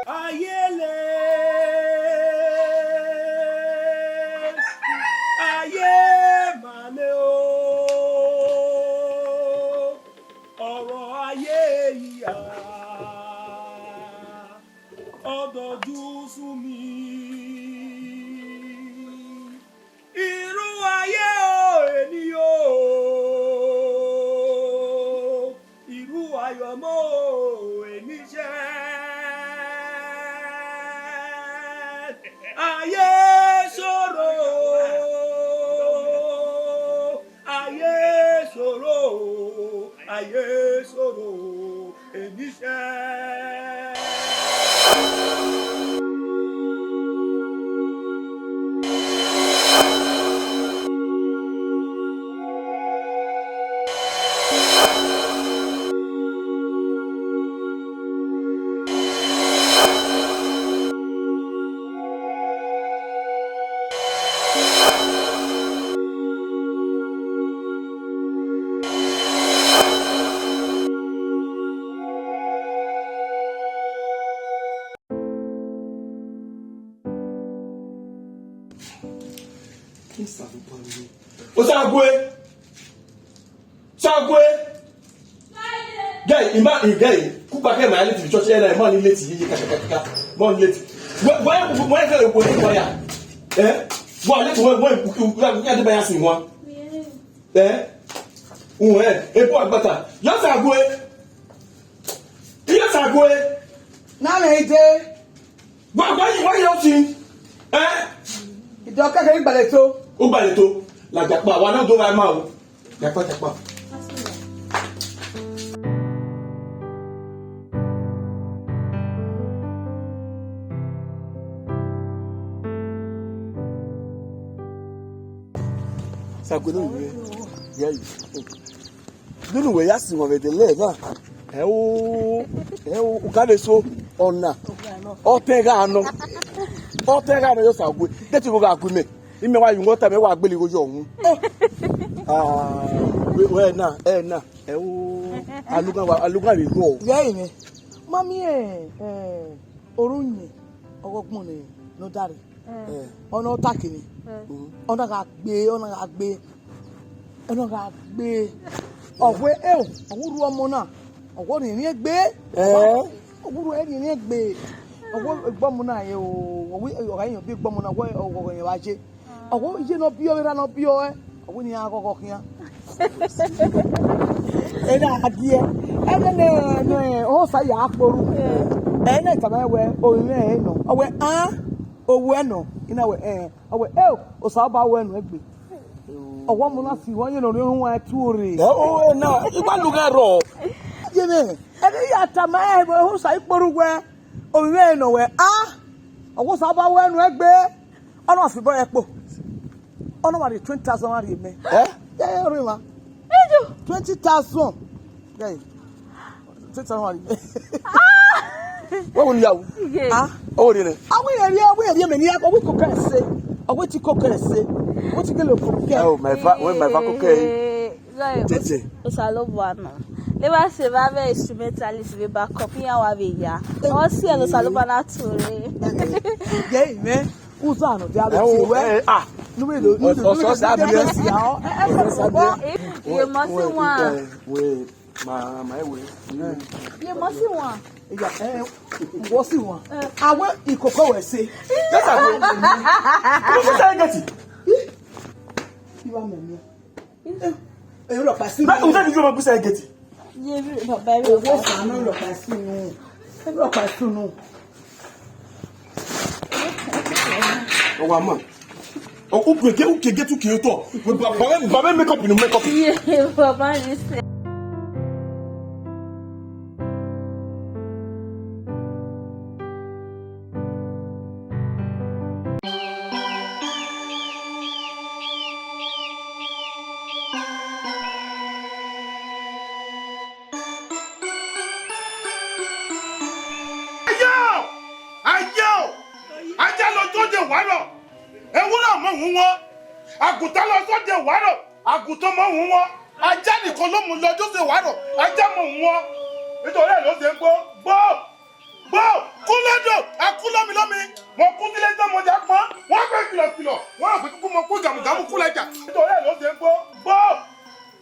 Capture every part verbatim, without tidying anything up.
Ayele, aye ma nẹ o, ọrọ aye hia, ọ do ju usun mi. Iru aye o, eni o, iru aye ọmọ o, eni iṣẹ. Aye soro, aye soro, aye soro, eni iṣẹ. Osague! Osague! Guy, ima, guy, kukpa ke ma late to church, eh, na, ma ni late, ye, ye, kaka, kaka, ma ni late. Wẹ, wẹ, wẹ, wẹ, wẹ, wẹ, wẹ, ya. Eh? Wẹ late, wẹ, wẹ, wẹ, wẹ, wẹ, wẹ, wẹ, ya sin wan. Eh? Uhẹn, ebu agbata. Yo Osague. Yo Osague. Na mẹ ide. Wa, wa, wa yo sin. Eh? Ide ọkẹkẹ ni gbalẹ to. U gbalẹ to. Ladiakpa, wa na do gha ma o. Diakpa, diakpa. Osague, nene uwẹ ya yi. Nene uwẹ ya sin wan vbe ẹdẹlẹ na. Ẹ o, ẹ o, u ka vbe so, ọna. Ọ tẹn gha nọ. Ọ tẹn gha nọ, yo Osague. De te igho gha gu imẹ. Imẹ wa yu mwẹ ọta, mẹ wa gbele igho yọ unu. Ah, wẹ, wẹ na, ẹ na. Ẹ o. Alugan wa, alugan vbe rrọọ. Ghẹ ẹre mwẹ. Ma miẹn, eh, orhunmwu ọghe ọgbọn ne, ne ọ dare. Eh. Ọ na ta kene. Eh. Ọ na gha gbe, ọ na gha gbe. Ọ na gha gbe. Ọ wẹ, eo, ọ wẹ urhu ọmọ na. Ọ wẹ ọ rhiẹnrhiẹn gbe. Eh. Ọ wẹ urhu ẹre rhiẹnrhiẹn gbe. Ọ wẹ egbe ọmọ na rẹn o. Ọ wẹ ọ gha yan obọ egbe ọmọ na, ọ wẹ ọghọghọ rẹn vbe a ye. Ọ wẹ iye ne ọ biẹ ọe, erha ne ọ biẹ ọe, ọ wẹ ne iran ghọghọ khian. Erha a giẹ. Ẹghẹ ne, ne Osa ya kpe orhu. Ẹ na tama wẹ, ovbi mwẹ ẹre nọ. Ọ wẹ, a, ovbi uẹ nọ. I na wẹ, ẹ, ọ wẹ, eo, Osanobua wẹ nuẹn gbe. Ọ wẹ ọmọ na si, wẹ ọyẹn ne ọ rhie orhunmwu ẹre tuorre. Ẹ, o, ẹ na, I wa lu ghe rrọọ. Ye mwẹ, ẹghẹ I ya tama ẹre, Osa i kpe orhu wẹ, ovbi mwẹ ẹre nọ wẹ, a, ọ wẹ Osanobua wẹ nuẹn gbe. Ọ na fi bọ ẹkpo. Ọ na wa rhie twenty thousand wa rhie mẹ. Eh? Yeah, yeah, rhie ma. Twenty thousand. Yeah. Twenty thousand wa rhie mẹ. Wẹ wo ni ya wu? Iye. Ah? O wo ni nẹ? Awi rẹ rhie, awi rẹ rhie mẹ ni ya, awi koko ẹse. Awi ti koko ẹse. Awi ti gele koko. Oh, my va, wẹ my va koko ẹre. Iye. Tete. Osanobua nọ. Leva se va vbe instrumentalist vbe backup, iran wa vbe ya. Ọ si ẹre Osanobua na tuorre. Yeah, amen. Uza nọ dia be ti wẹ. Ah. Nu me lo, nu me lo, nu me lo, sa bi e. Iye mọ si wan. We, ma, ma we. Iye mọ si wan. Iya, eh, wọ si wan. Awe ikoko wẹ se. Yes, I will. Who say get it? Iwa mẹ mi. Eh, eh, rọ pa si. Na, who say you ma say get it? Ye, baba, owó fàánù rọ pa si nu. Rọ pa si nu. Ọ wa ma. Ọ, u kege, u kege tu kege tọ. Baba, baba, make up, you make up. Ye, baba, ni se. Ayo! Ayo! Aja lọ tó de wàárọ̀, ewúrẹ́ ọmọ òun wọn. Àgùntàn lọ tó de wàárọ̀, àgùntàn ọmọ òun wọn. Ajá nìkan ló mú lọ tó de wàárọ̀, ajá mọ òun wọn. Nítorí ẹ̀ ló ṣe ń gbó, gbó, gbó. Kúlódò, akúlómilómi. Mo kú sílé tán, mo jà pọ́n. Wọ́n fẹ́ kìlọ̀kìlọ̀, wọ́n rò pé kúkú mo kú gàmùgàmù kú lẹ́jà. Nítorí ẹ̀ ló ṣe ń gbó, gbó.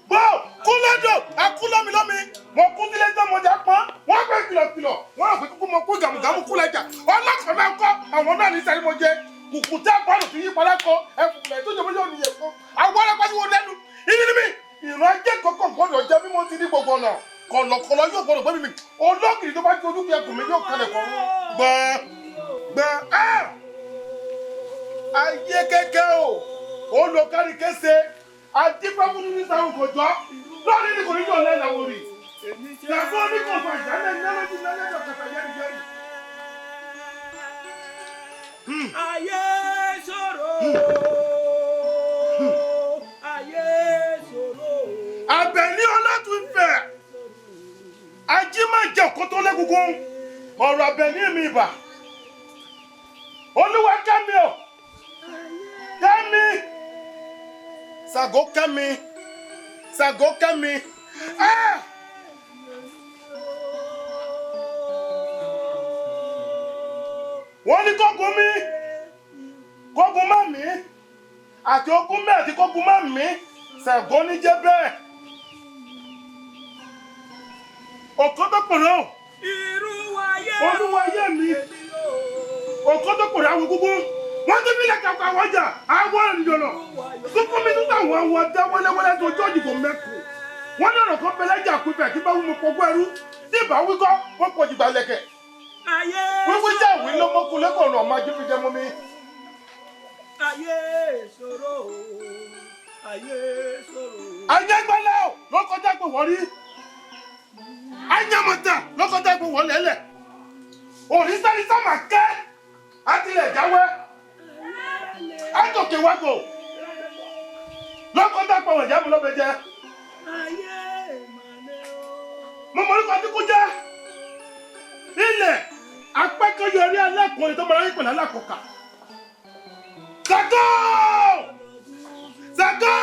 Bro, kúlódò, akúlómilómi, mo kú sílé tán, mo jà pọ́n. Wọ́n fẹ́ kìlọ̀kìlọ̀, wọ́n rò pé kúkú mo kú gàmùgàmù kú lẹ́jà. Ọlọ́kọ̀ọ́lá ń kọ́, àwọn náà ní sẹ́yìn mo jẹ. Kùkù tẹ́ àpárò fi yí padà kọ, ẹkùn rẹ̀ tó jẹ mọ́ yóò níyẹn kọ́. Àwọn ará pariwo lẹ́nu, ibi ni mi, ìran ajé kọ̀ọ̀kan gbọ́dọ̀ jẹ bí mo ti ní gbogbo ọ̀nà. Kọ̀lọ̀kọ̀lọ̀ yóò gbọ́dọ̀ gbé mi mì. Olókìrì tó bá ju ojú fi ẹkùn mi yóò kalẹ̀ kọ́. Gbọ́n, gbọ́n, ah! Ayé kẹ́kẹ́ o, olùkárí kése. Adífẹ́fún ní sáwọn kò jọ. Lọ́ọ̀rì ni kò ní jọ lẹ́nu àwọn rì. Yàtọ̀ ní kò fà ìjà lẹ́nu lẹ́nu lẹ́nu lẹ́nu kàkà yẹ́rì yẹ́rì. Hmm. Ayé ṣòro. Hmm. Ayé ṣòro. Àbẹ̀ní Ọlátúnfẹ̀. Ají má jẹ ọ̀kan tó lẹ́gungun. Ọ̀rọ̀ Àbẹ̀ní mi bà. Olúwa kẹ́mi o. Kẹ́mi! Ṣàngó kẹ́mi! Ṣàngó kẹ́mi! Ah! Wọ́n ní kógun mi, kógun má mi, àti ogun mi àti kógun má mi, Ṣàngó ní jẹ́ bẹ́ẹ̀. Ọ̀kan tó pọ̀ náà. Olúwa ayé mi. Ọ̀kan tó pọ̀ náà wọ gúngún. Wọ́n ti fi lẹ́ka pa àwọn ọjà, àwọn ènìyàn lọ. Kókó mi nígbà wọn, wọn dá wẹ́lẹ́wẹ́lẹ́ tó jọ́ ìdìbò mẹ́kù. Wọ́n ní ọ̀rọ̀ kan bẹ lẹ́jà pípẹ́ kí bá wí mo pọ̀gbọ́ ẹrú. Tí ìbá wí kọ́, wọ́n pọ̀ jìgbà lẹ̀kẹ̀. Ayé wíwí jẹ́ ìwé ló mọ́kú lẹ́kọ̀ọ́ ọ̀nà ọmọ ajínigbé mú mi. Ayé ìṣòro o, ayé ìṣòro o. Ayé gbọ́lá o, ló kọjá pé wọ́n rí. Anyamọta ló kọjá pé wọ́n lẹ́lẹ̀. Òrìṣà ní sámà kẹ́, àti ilẹ̀ jáwé. Àtòkè wá gò. Ló kọjá pé wọ́n ìyá mi ló bẹ jẹ. Mo mọ orúkọ tí kú jẹ́. Ilẹ̀ apẹ́kọ̀yọ rí alákùnrin tó máa ń pè lálákòókà. Ṣàngó! Ṣàngó!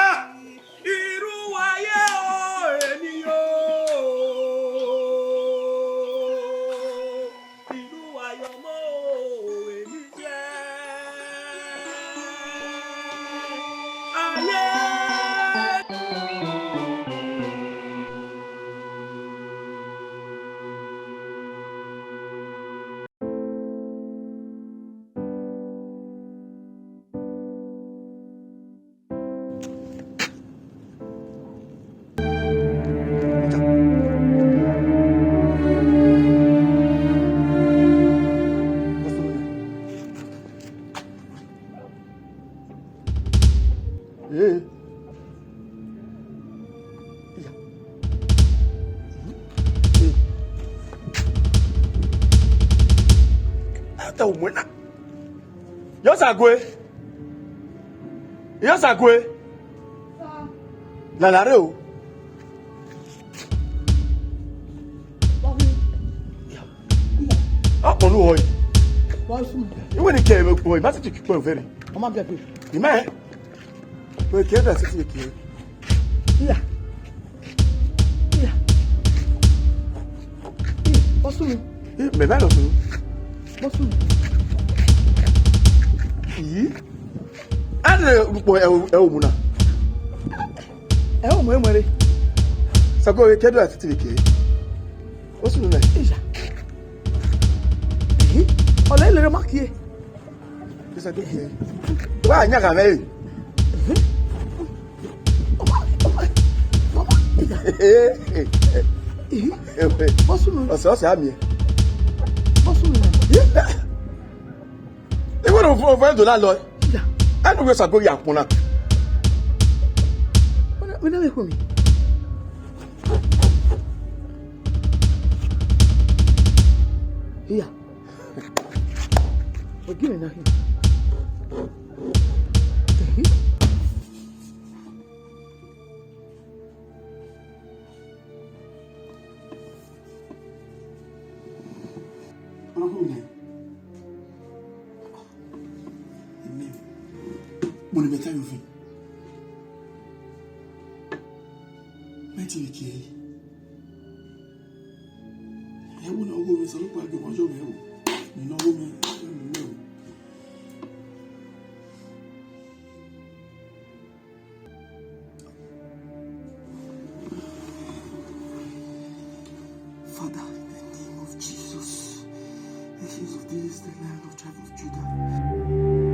Ah! Irú ayé o! Ẹ o muẹn na. Yọ Osague. Yọ Osague. Lala rre o. Ọ kpọnọ uwẹ. Iwẹ ni kẹ vbe okpọ, ima sẹtin kẹ ikpọ vẹ rre. Ọ ma biẹ gbe. Ima ẹ. Wẹ kẹ da sẹtin kẹ. Iya. Iya. Iya. Ọ sunu. Ih, mẹ na lọ sunu. Ọ sunu. Ih. A lẹ rhie ukpọn ẹ, ẹ, ẹ mu na. Ẹ o mu ẹmwẹ re. Osague, kẹ do a titi ke. Osunnu nẹ. Iya. Ehe. Ọ lẹ lere ma kie. Osague ke. Wa nya ga mẹ. Ehe. Osunnu. Ọsẹ, ọsẹ a miẹn. Osunnu nẹ. Iwẹ ne ovẹn do na lọ. Ẹnu wẹ Osague ya kpọnna. Wẹ na vbe khuemi. Iya. Ogi mwẹ na hin. Ehi. Ọna khuẹrhẹ. Amen. Mo ni bẹta yọ fin. Mẹ ti kie. Ẹ wo na wo mi, sẹ lọ pa jọ ma jọ mẹ o. Ni na wo mi, ẹ wo mi o. Father, in the name of Jesus, the sins of this, the Lion of tribe of Judah.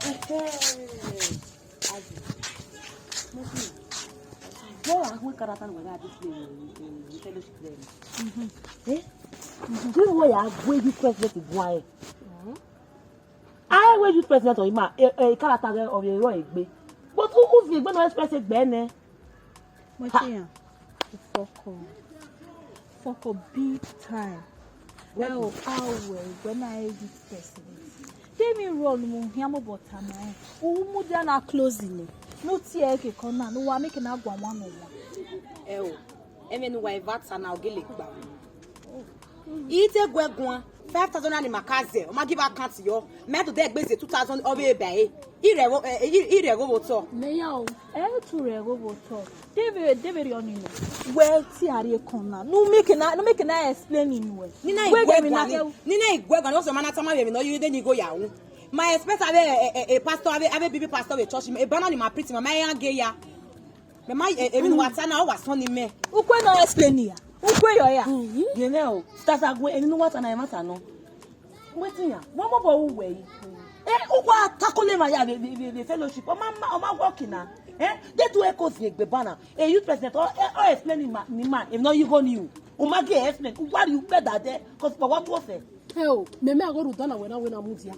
Ẹhẹ. Wẹ a hu karata ne uwẹ gha display vbe fellowship rẹ. Eh? Di wẹ ya gu youth president guan ẹre. A i wẹ youth president ọ ima, e, e, karata ghẹ ọ vbe rrọọ egbe. But u, u viọ egbe ne express egbe nẹ. Mo ti yan. Fuck up. Fuck up big time. Ẹ o, a wẹ, wẹ na e youth president. Tell me role mu hian mo bota na e. U mu dia na close ni. Nu tie ke kọ na, nu wa make na gua wan no wa. Ẹ o, ẹmwẹ ne uwa eva ta na, ọ gele gba. I te gu ẹ guan, five thousand naira ne ima ka zẹ, ọ ma give account yọ, mẹ to de egbe zẹ two thousand ọ vbe ba ẹre. Irẹgho, eh, eh, irẹgho vbe otọ. Mẹ ya o, ẹ i tu rẹgho vbe otọ. De vbe, de vbe rhie ọnii nọ? Wẹ tie a rhie ekọn na. Nu make na, nu make na explain nuẹ. Nina Wẹ igwe gbe mi na guani, kẹ u. Nina igwe guani, ọsẹ ma na tama vbe emwi ne ọ ye de ni igho ya ru. Ma expect avbe, eh, eh, eh, pastor, avbe, avbe bibi pastor vbe church, eba na ni ma preach, ma ma ya ge ya. Mẹ ma, eh, emwi ne uwa ta na, ọ wa sọn ni mẹ. Ukwe nọ explain ya. Ukwe yọ ya. Gele o, Sister Sague, emwi ne uwa ta na, ẹmwata nọ. Wetin ya? Wẹ mobọ ru wẹ yi. Eh, uwa takole ma ya vbe, vbe, vbe, vbe fellowship. Ọ ma, ma, ọ ma work na. Eh, de tu eko zie egbe ba na. Eh, youth president, ọ, eh, ọ explain ni ma, ni ma, emwi ne ọ ye igho ni u. U ma gi explain. Uwa rhie ugbẹdẹ dẹ, 'cause kpọwọ tuo sẹ. Ẹ o, mẹ mẹ agho rhunmwuda na wẹ na wẹ na mudia.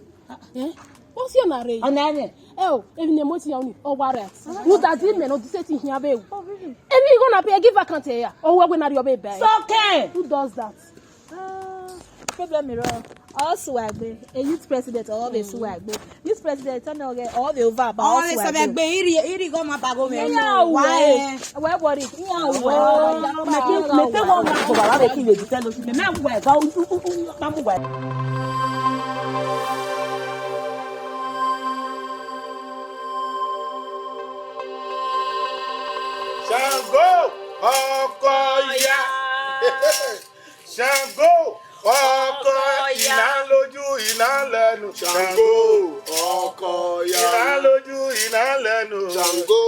Eh? What's your name? Ọna ẹmwẹ. Ẹ o, emwi ne mo ti ya unu, ọ wa right. Rhunmwuda di mẹ nọ di sẹtin hian vbe ru. Emwi igho na pay, give account here. Ọ wẹ wẹ na rhie ọvbe ba. Sọkẹn. Who does that? Ah, problem rọ. Ọ sẹ uwa egbe. A youth president, ọ vbe sẹ uwa egbe. Youth president, ọ nọ ghẹ, ọ vbe over ba, ọ Ọ sẹ vbe uwa sẹ egbe. Egbe, iri, iri igho ma ba gho mẹ. Iya Wa uwe. ẹ. Wẹ worry. Iya uwe. Mẹ te, mẹ te wọ na ko baba vbe ki vbe di fellowship. Mẹ mẹ wẹ ga u, u, u, u, ma mu wẹ. Ṣàngó, ọkọ ya. Ṣàngó, ọkọ ya. Iná lójú, iná lẹ́nu. Ṣàngó, ọkọ ya. Iná lójú, iná lẹ́nu. Ṣàngó,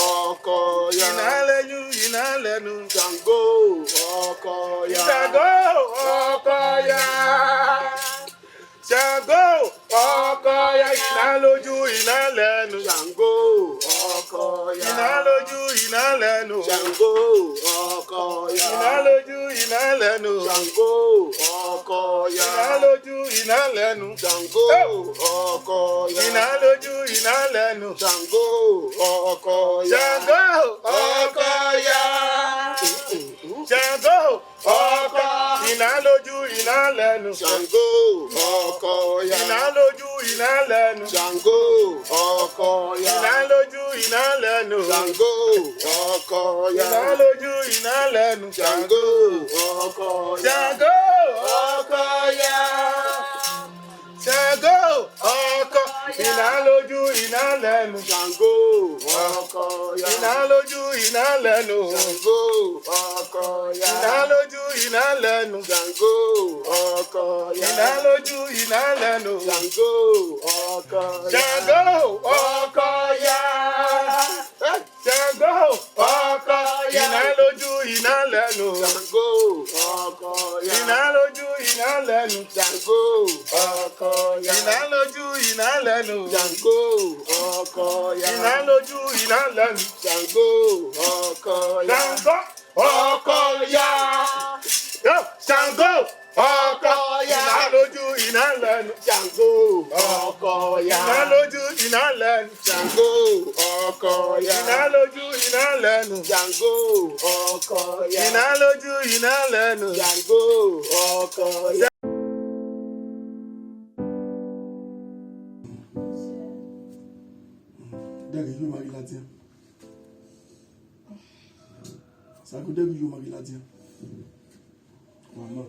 ọkọ ya. Iná lójú, iná lẹ́nu. Ṣàngó, ọkọ ya. Ṣàngó, ọkọ ya. Ṣàngó, ọkọ ya, iná lójú, iná lẹ́nu. Ṣàngó, ọkọ ya. Iná lójú, iná lẹ́nu. Ṣàngó, ọkọ ya. Iná lójú, iná lẹ́nu. Ṣàngó, ọkọ ya. Iná lójú, iná lẹ́nu. Ṣàngó, ọkọ ya. Iná lójú, iná lẹ́nu. Ṣàngó, ọkọ ya. Ṣàngó, ọkọ ya. Ṣàngó, ọkọ, iná lójú, iná lẹ́nu. Ṣàngó, ọkọ ya. Iná lójú, iná lẹ́nu. Ṣàngó, ọkọ ya. Iná lójú, iná lẹ́nu. Ṣàngó, ọkọ ya. Iná lójú, iná lẹ́nu. Ṣàngó, ọkọ ya. Ṣàngó, ọkọ ya. Ṣàngó, ọkọ, iná lójú, iná lẹ́nu. Ṣàngó, ọkọ ya. Iná lójú, iná lẹ́nu. Ṣàngó, ọkọ ya. Iná lójú, iná lẹ́nu. Ṣàngó, ọkọ ya. Iná lójú, iná lẹ́nu. Ṣàngó, ọkọ ya. Ṣàngó, ọkọ ya. Ṣàngó, ọkọ ya. Iná lójú, iná lẹ́nu. Ṣàngó, ọkọ ya. Iná lójú, iná lẹ́nu. Ṣàngó, ọkọ ya. Iná lójú, iná lẹ́nu. Ṣàngó, ọkọ ya. Iná lójú, iná lẹ́nu. Ṣàngó, ọkọ ya. Ṣàngó, ọkọ ya. Yo, Ṣàngó, ọkọ ya. Iná lójú, iná lẹ́nu. Ṣàngó, ọkọ ya. Iná lójú, iná lẹ́nu. Ṣàngó, ọkọ ya. Iná lójú, iná lẹ́nu. Ṣàngó, ọkọ ya. Iná lójú, iná lẹ́nu. Ṣàngó, ọkọ ya. Dẹ́gẹ̀ yóò máa rí láti ẹ́. Ṣàngó, dẹ́gẹ̀ yóò máa rí láti ẹ́. Mama.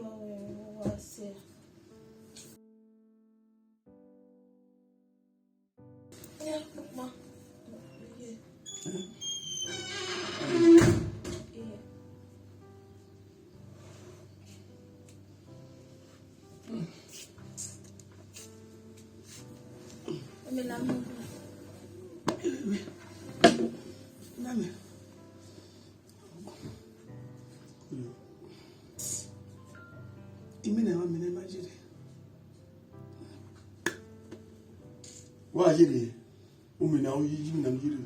Imina wa mene ma jere. Wa jere. Umina u yi, imina u jere.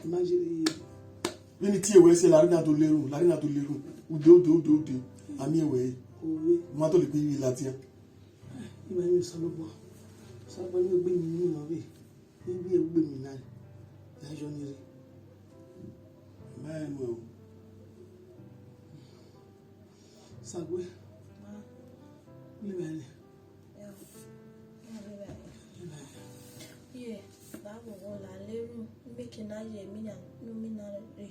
Ma jere. Vbene I tie wẹ sẹ, la rre na do lerun, la rre na do lerun. Ude, ude, ude, ude. A miẹn wẹ. Owe. Ma to le kpe yi ladian. Ima ni Osanobua. Osanobua ni ogbe mi ni nọ vbe. Ni bi egbe mi na. Ya yọ ni rre. Ma ẹ nuẹ o. Sague. Ma. Levba ẹre. Ye, ba ghọghọ la lerun, make na ye emina ne imina rre.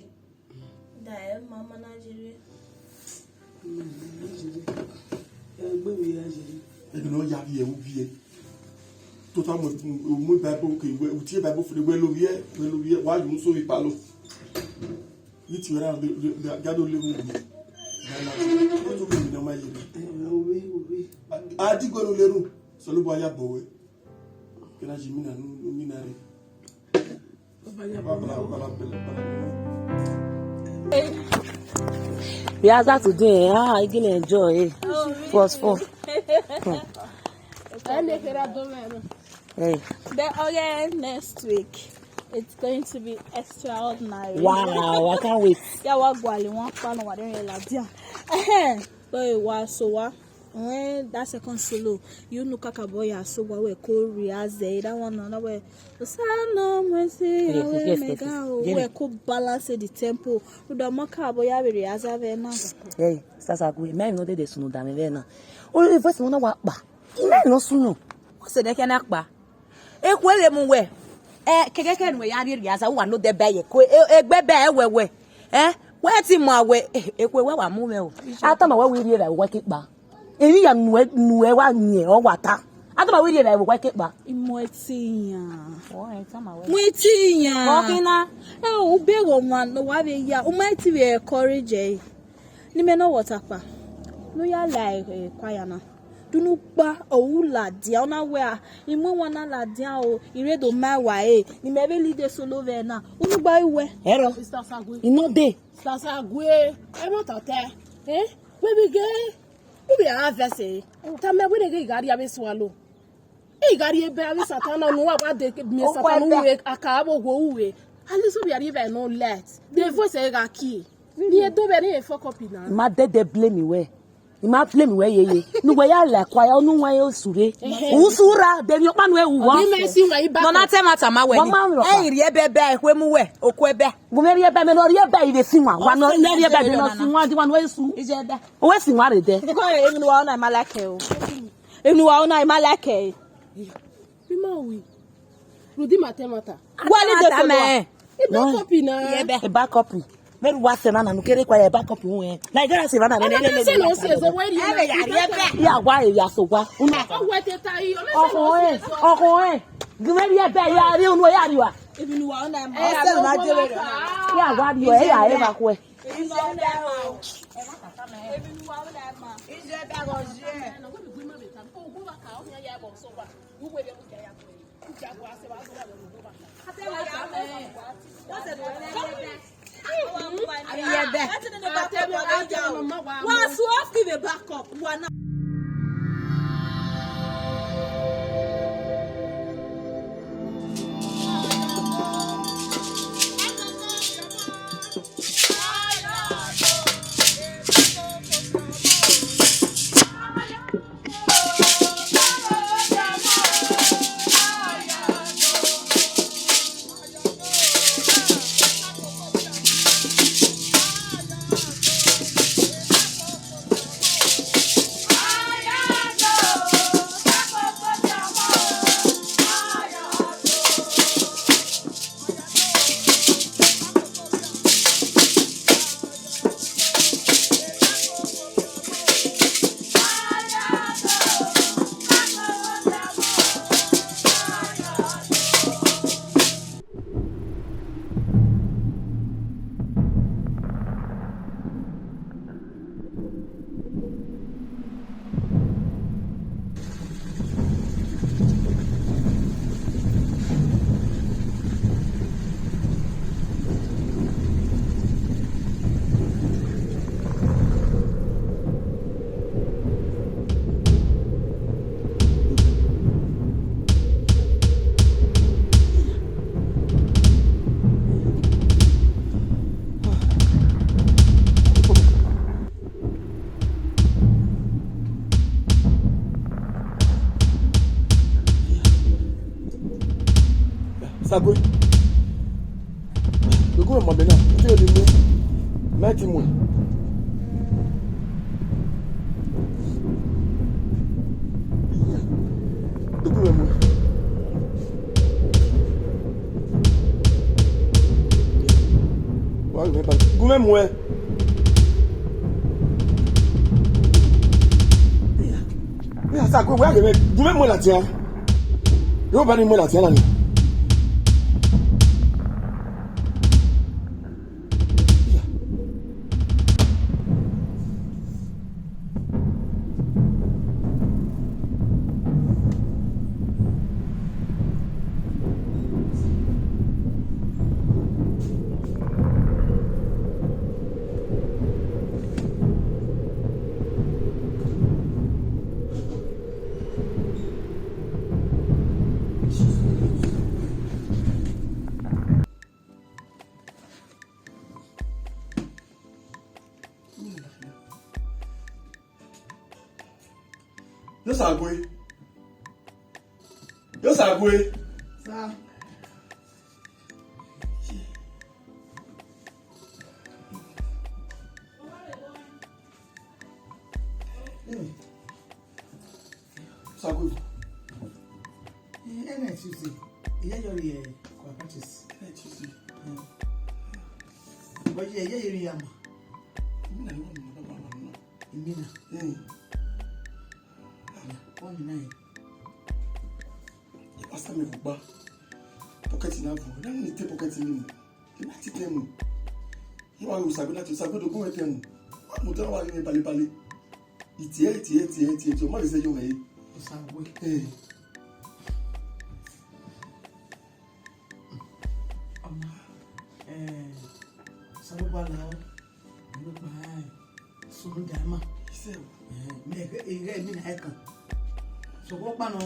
Da ẹ ma ma na ye rre. Ẹ gbe vbe ya ye rre. Ẹgbẹe ne ọ ya vbiẹ, u viẹ. Tota mu, mu Bible ke wẹ, u tie Bible fede wẹ lovbiẹ, wẹ lovbiẹ, wa yu so vbe ipalo. Yi tie ra, ga do le wu. Otu ke mi na ma ye. Owe, owe. A di gbe no leru, Osanobua ya bọ wẹ. Kena ji mi na nu, mi na re. We are that today, ah, I gonna enjoy, eh. First four. Hey. But again, next week, it's going to be extraordinary. Wow, I can't wait. Yeah, wa guali wan pa no wa de la dia. But wa so wa. When that second solo, you know, kakabọ ya so wa we ko rehearse that one, na we, Osano mwesi ya we mega o, we ko balance the tempo. Uda ma kakabọ ya we rehearse vbe na. Hey, Sasa gue, me no dey dey sunu da me vbe na. O voice no wa pa. Me no sunu. O se de ke na pa. Ekhue vbe mu wẹ, ẹ, kẹkẹkẹ ne uwẹ ya rhie rhie aza, uwa nọ odẹ bẹe ye ẹko, e, egbe bẹe wẹ wẹ, ẹ, wẹ ti mu a wẹ, e, ekhue wẹ wa mu mwẹ o. A tama wẹ wẹ i rhie vbe wẹ ke kpa. Emwi ya nuẹ, nuẹ wa miẹn, ọ wa ta. A tama wẹ i rhie vbe wẹ ke kpa. Imọ ẹtin yan. Ọ, ẹ tama wẹ. Mu ẹtin yan. Ọ khin na. Ẹ, u be ghe ọmwa ne wa vbe ya, u ma ti vbe encourage ẹre. Ne imẹ ne ọ vbe ọtakpa, ne u ya la, e, e, ekhua ya na. Dunu gba, ọ ru ladian, ọ na wẹ a, I mu ẹwaẹn na ladian o, I rre do ma ẹwaẹn ẹre, ne imẹ vbe lead solo vbe na. Unu gba ru wẹ. Ẹrọ. Sister Sague. I no dey. Sister Sague, ẹmwata ọtẹn. Eh? Wẹ vbe ghe, u vbe a vẹ ẹse. Tama wẹ ne ghe I gha rhie avbe swallow. I gha rhie ẹbẹ avbe Satan na, ne uwa wa de miẹn Satan uwe, aka avbe owo uwe. At least u vbe a rhie ẹbẹ nọ let. The voice ẹ gha kie. Ni e do vbe ne e fuck up na. I ma dẹdẹ blame wẹ. I ma blame wẹ yeye. Ne uwẹ ya la ẹko ya, unu wa ye osu rre. Ehe. Usu ra, de ni ọkpa nu ẹ wu wọ. Ni mẹ si wa i ba. Nọ na tẹ ma tama wẹ ni. Wa ma rọ. Ẹ i rhie ẹbẹ bẹe, ekhue mu wẹ, oku ẹbẹ. Gu mẹ rhie ẹbẹ, mẹ nọ rhie ẹbẹ, I vbe si wan. Wa nọ, mẹ rhie ẹbẹ, mẹ nọ si wan, di wan wẹ su. Ije ẹbẹ. Owẹ si wan rre dẹ. Ko emwi ne uwa na ma like o. Emwi ne uwa na ma like. Bi ma wi. Rudi ma tẹ mata. Wa le de ko mẹ. I ba copy na. Ẹ ba copy. Mẹ ru wa sẹ na na nu kere kwa ya ba copy wu ẹ. Na igara se na na ne ne ne. Se no se zo we ri. Ẹ ya ri ẹ bẹ. Ya wa e ya so wa. Una. O we te ta i. Ọkọ ẹ, ọkọ ẹ. Gimẹ ri ẹ bẹ ya ri unu ya ri wa. Ebi nu wa ona ma. Ẹ se na je we. Ya wa ri ẹ ya e ba ku ẹ. Ebi nu wa ona ma. Ebi nu wa ona ma. Ije bẹ go je. Wa su off, give a backup. Wa na. Sague. Dogun mẹ mọ mẹ na, o te de mu. Mẹ ti mu. Dogun mẹ mu. Wa ghe mẹ ba. Gu mẹ mu ẹ. Mẹ sa ko wa ghe mẹ. Gu mẹ mu ẹ ladian. Yóò bá ní mọ́ ìlàtí ẹ̀rọ ni. Yo Sagwe. Yo Sagwe. Sir. Hmm. Sagwe. Eh, ẹna Tuesday. Iya yo ri, eh, kwa practice. Ẹna Tuesday. Hmm. But yeah, yeah, yeah, yeah, ma. Mina ni wa mina, baba wa mina. Mina. Hmm. Wa mina. Pastor mi vugba. Pocket na vugba. Na ni te pocket ni mu. Ima ti tẹ mu. Ima ru Sagwe na ti Sagwe do gun wẹ tẹ mu. Wa mu tẹ wa ri balibali. Itie, itie, itie, itie, itie. Ma le se yo me. Sagwe. Eh. Ọma, eh, Sagwe gba la o. Ẹvbo kpa sunu da ima. Isẹ o. Eh, mẹ ghe, ighe mi na ẹkan. Sokpan ọkpa nọ,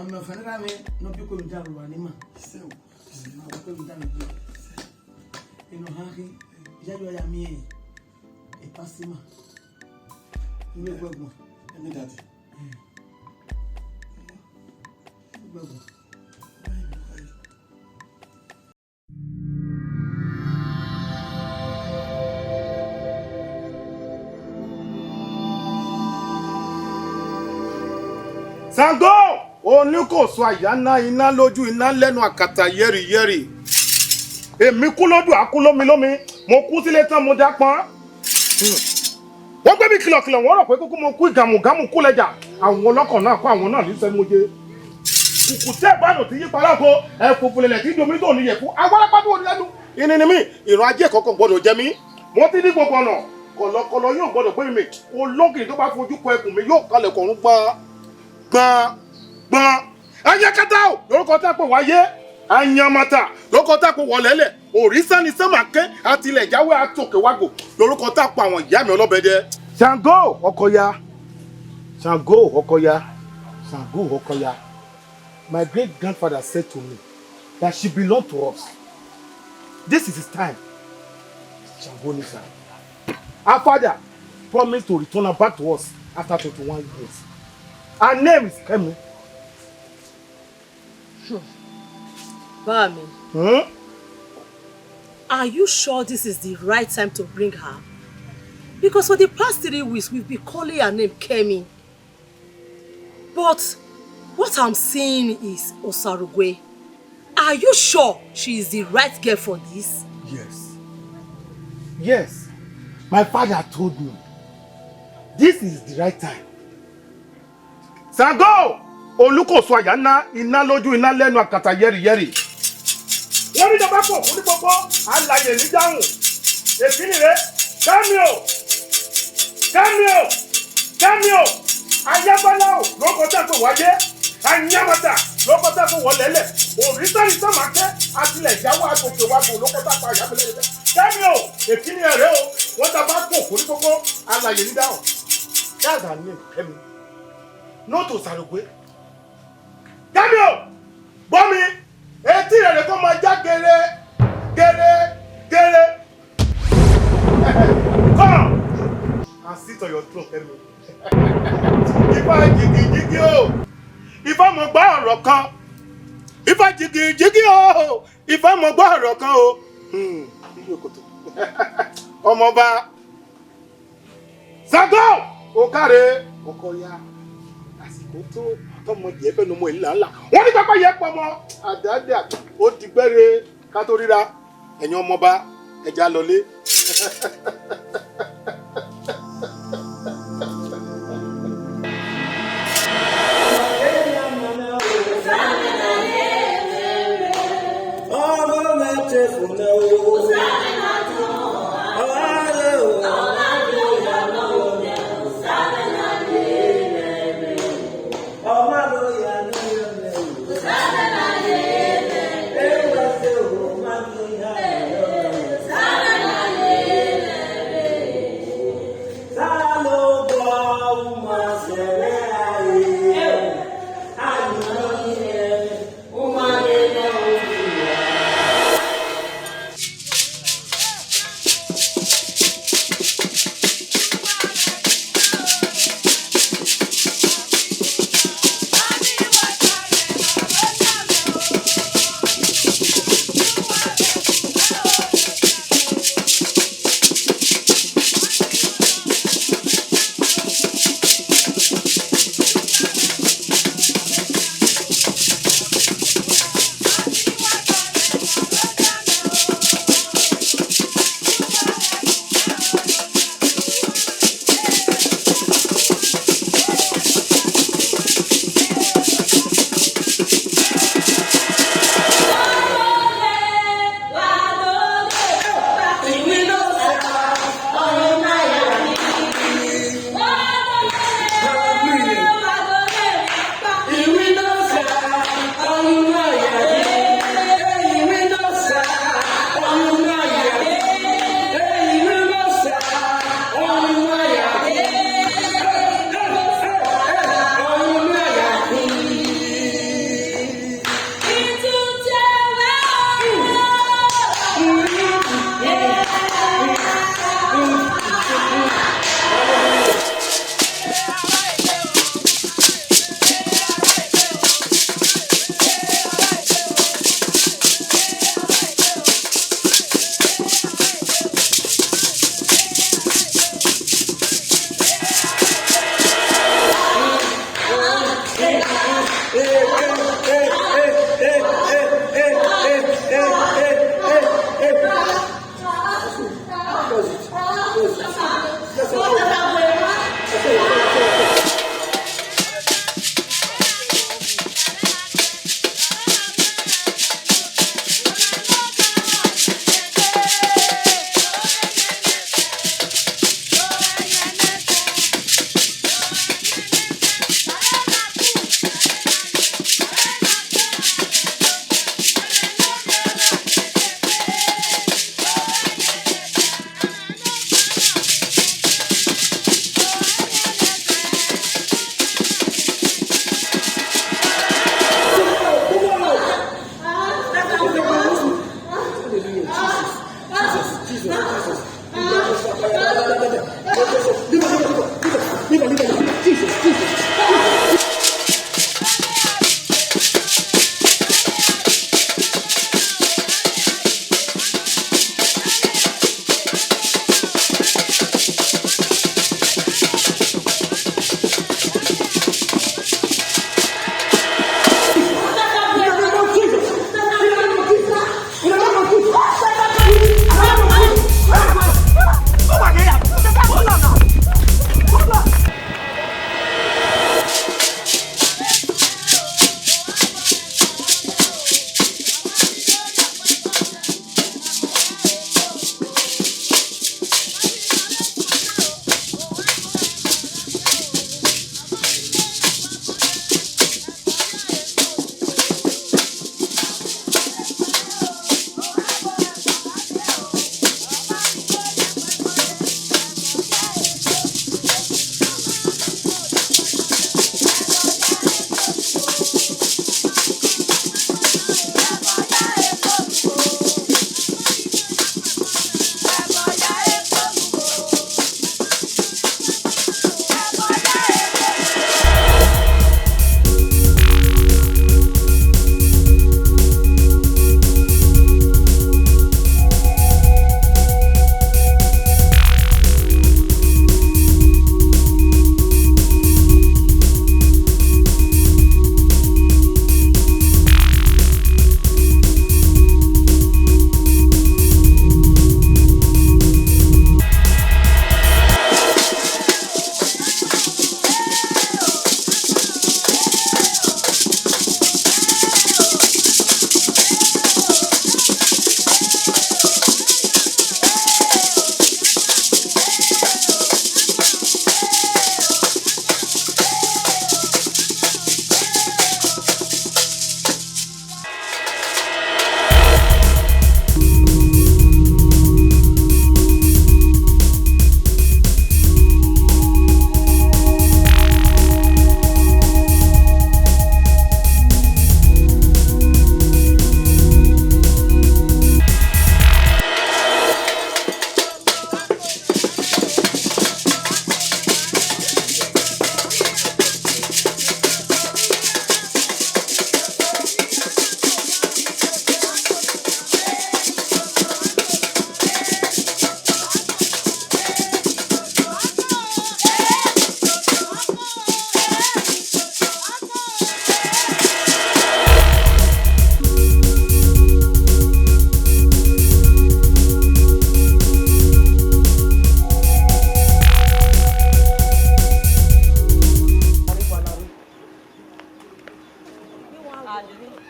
ọmọ ọfanẹra mwẹ nọ biko mi da rua ne ima. Isẹ o. Ọmọ biko mi da rua. Eno ha khin, ya yo ya miẹn e pastor ma. Ime gbẹguan. Emi daddy. Eh. Ime gbẹguan. Sango, onikọ sua ya na, I na lójú, I na lẹnu akata yẹri yẹri. Èmi kú lójú, a kú lómi lómi, mo kú sílé tán, mo dá pọn. Hmm. Wọ́n gbé mi kìlọ̀kìlọ̀, wọ́n rò pé kúkú mo kú ìgàmùgàmù kú lẹ́jà. Àwọn ọlọ́kọ̀ náà kọ́ àwọn náà ní sẹ́nu oje. Kùkù tẹ́ ìbánu ti yí para oko, ẹ fòfò lẹ̀lẹ̀ tí domi tó níyẹ̀kú. Awárápá tó ní lẹ́nu. Ìní ni mí, ìran ajé kọ̀ọ̀kan gbọ́dọ̀ jẹ mí. Mo ti ní gbogbo ọ̀nà. Kọ̀lọ̀kọ̀lọ̀ yóò gbọ́dọ̀ gbé mi mì. Ológin tó bá fojú kọ ẹkùn mi yóò kalẹ̀ kọ̀ọ̀rún gbọ́n, gbọ́n, gbọ́n. Ayakata o, lórúkọ tá a pè wáyé. Ayamata, lórúkọ tá a pè wọlẹ́lẹ̀. Òrìṣà ni sánmà kẹ́, àti ilẹ̀ ìjáwé àtòkè wágò. Lórúkọ tá a pè àwọn ìyá mi ọlọ́bẹ̀dẹ. Ṣàngó ọkọ ya. Ṣàngó ọkọ ya. Ṣàngó ọkọ ya. My great grandfather said to me that she belonged to us. This is his time. Ṣàngó ni sir. Her father promised to return her back to us after twenty-one years. Her name is Kemi. Hmm. Bami, hmm? Are you sure this is the right time to bring her? Because for the past three weeks, we've been calling her name, Kemi. But what I'm seeing is Osarugwe. Are you sure she is the right girl for this? Yes. Yes. My father told me this is the right time. Ṣàngó! Olùkóso àyà ńlá, iná lójú, iná lẹ́nu, àkàtà yẹ́rìyẹ́rì. Wọ́n ní dọ́gba pọ̀ fún ní gbogbo, alàyè ní dáhùn. Èkíní rẹ̀, Kẹ́mi o! Kẹ́mi o! Kẹ́mi o! Ayábálá o, lórúkọ tá a pè wáyé. Anyamata, lórúkọ tá a pè wọlé lẹ̀. Òrìṣà ní sọ́mà kẹ́, àtìlẹ̀ ìyàwó àtòkè wa bò, lórúkọ tá a pè àyàbẹ̀lẹ̀ rẹ̀. Kẹ́mi o! Èkíní rẹ̀ o, wọ́n ta bá pọ̀ fún ní gbogbo, alàyè ní dáhùn. That's her name, Kẹ́mi. Not Osarugwe. Kẹ́mi o! Gbọ́ mi! Etí rẹ̀ lè kó máa já gere, gere, gere. Come and sit on your throne, Kẹ́mi. Ifá jìgìjìgì o! Ifá mo gbọ́ ọ̀rọ̀ kan. Ifá jìgìjìgì o! Ifá mo gbọ́ ọ̀rọ̀ kan o. Hmm, ilé òkòtò. Ọmọọba. Ṣàngó! O káre! Ọkọ ya. Àsìkò tó tọmọ jẹ fẹ́ nu ọmọ ìlà ńlá. Wọ́n ní pápá yẹ pọ̀ mọ́. Àdáadáa, ó di gbẹ́re ká tó ríra. Ẹ̀yin ọmọọba, ẹ já lọlé.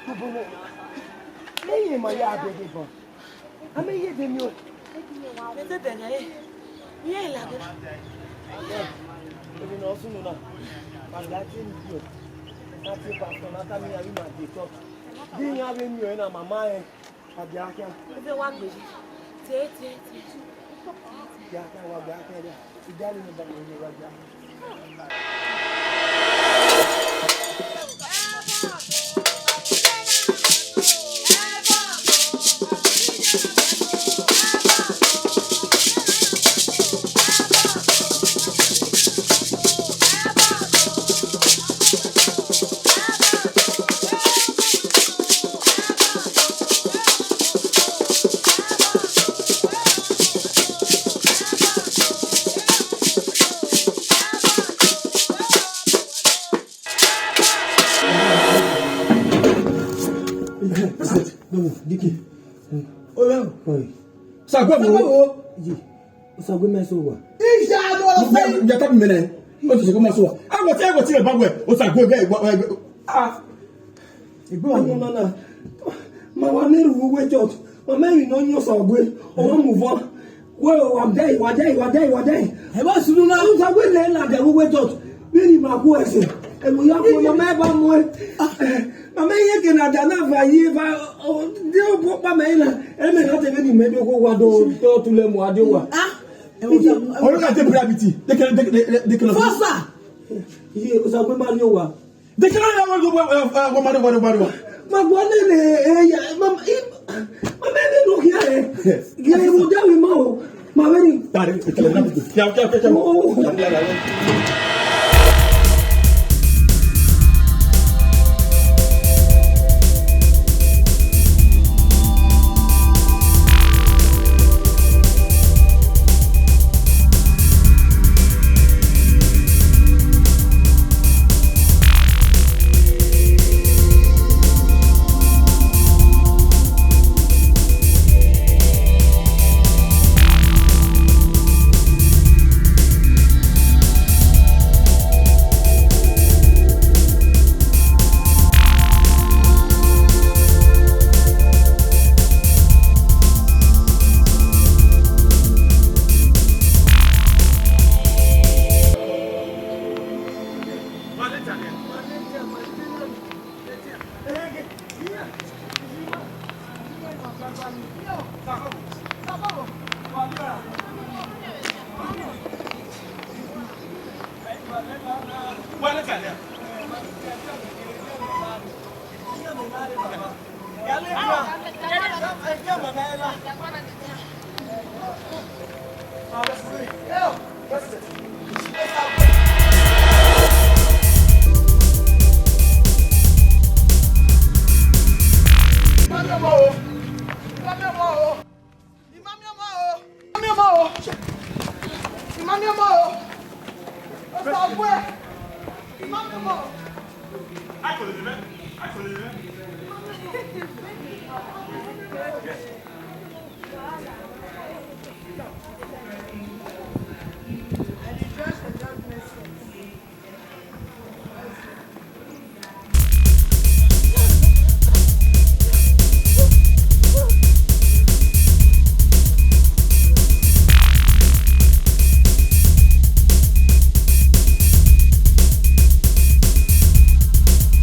Gbogbo nẹ, ne ma ya bẹghe ban. A ma ye de miẹn ọẹn. Mẹ te bẹghe ẹre. Iran laghe na. Emwi ne ọ sunu na, ma da tie ne I biẹ ọẹn. Na tie pastor na tama iran vbe ima de church. Di iran vbe miẹn ọẹn na, ma ma rẹn. A dia khian. Ivbi wa gbe yi. Tie, tie, tie. Dia khian, wa dia khian dia. I dia ni ba ni wa dia. Diki. Oya. Oi. Sagbe mo. Sagbe mo. Ye. Sagbe me so wa. Iya, no, no, no. Ya ta mi mene. O ti sagbe me so wa. A wo ti, a wo ti ba we. O sagbe ge. Ah. Egbe ọmọ na na. Ma wa ne ru we judge. Ma ma ri no yo sagbe. O wa move on. Wẹ, wa dẹ, wa dẹ, wa dẹ, wa dẹ. Ẹ wa sunu na. Usa wẹ lẹ na dẹ wẹ judge. Vbene ima gu ẹse. Ẹ mu ya ko, ma ma ba mu ẹ. Ma ma ye ke na da na va ye va. De o bo pa mẹ na. Ẹ mẹ na te vbene imẹ do ko wa do, do tu lẹ mu a de wa. Ah. Oro ka te bra biti. De ke, de ke, de ke. Fosa. Ye, usa wẹ ma yo wa. De kẹrẹ ya wẹ, wẹ, wẹ, wẹ, wẹ, mare, mare, mare, mare. Ma gbọ nene, eh, ya, ma, i, ma mẹ ne no hia, eh. Ya, i mu da wi ma o. Ma vbe ni. Tare, kẹrẹ na bi. Ya, ya, ya, ya. Oh. Ima miẹn ọmọ o! Ima miẹn ọmọ o! Ima miẹn ọmọ o! Osa ọgbe! Ima miẹn ọmọ o!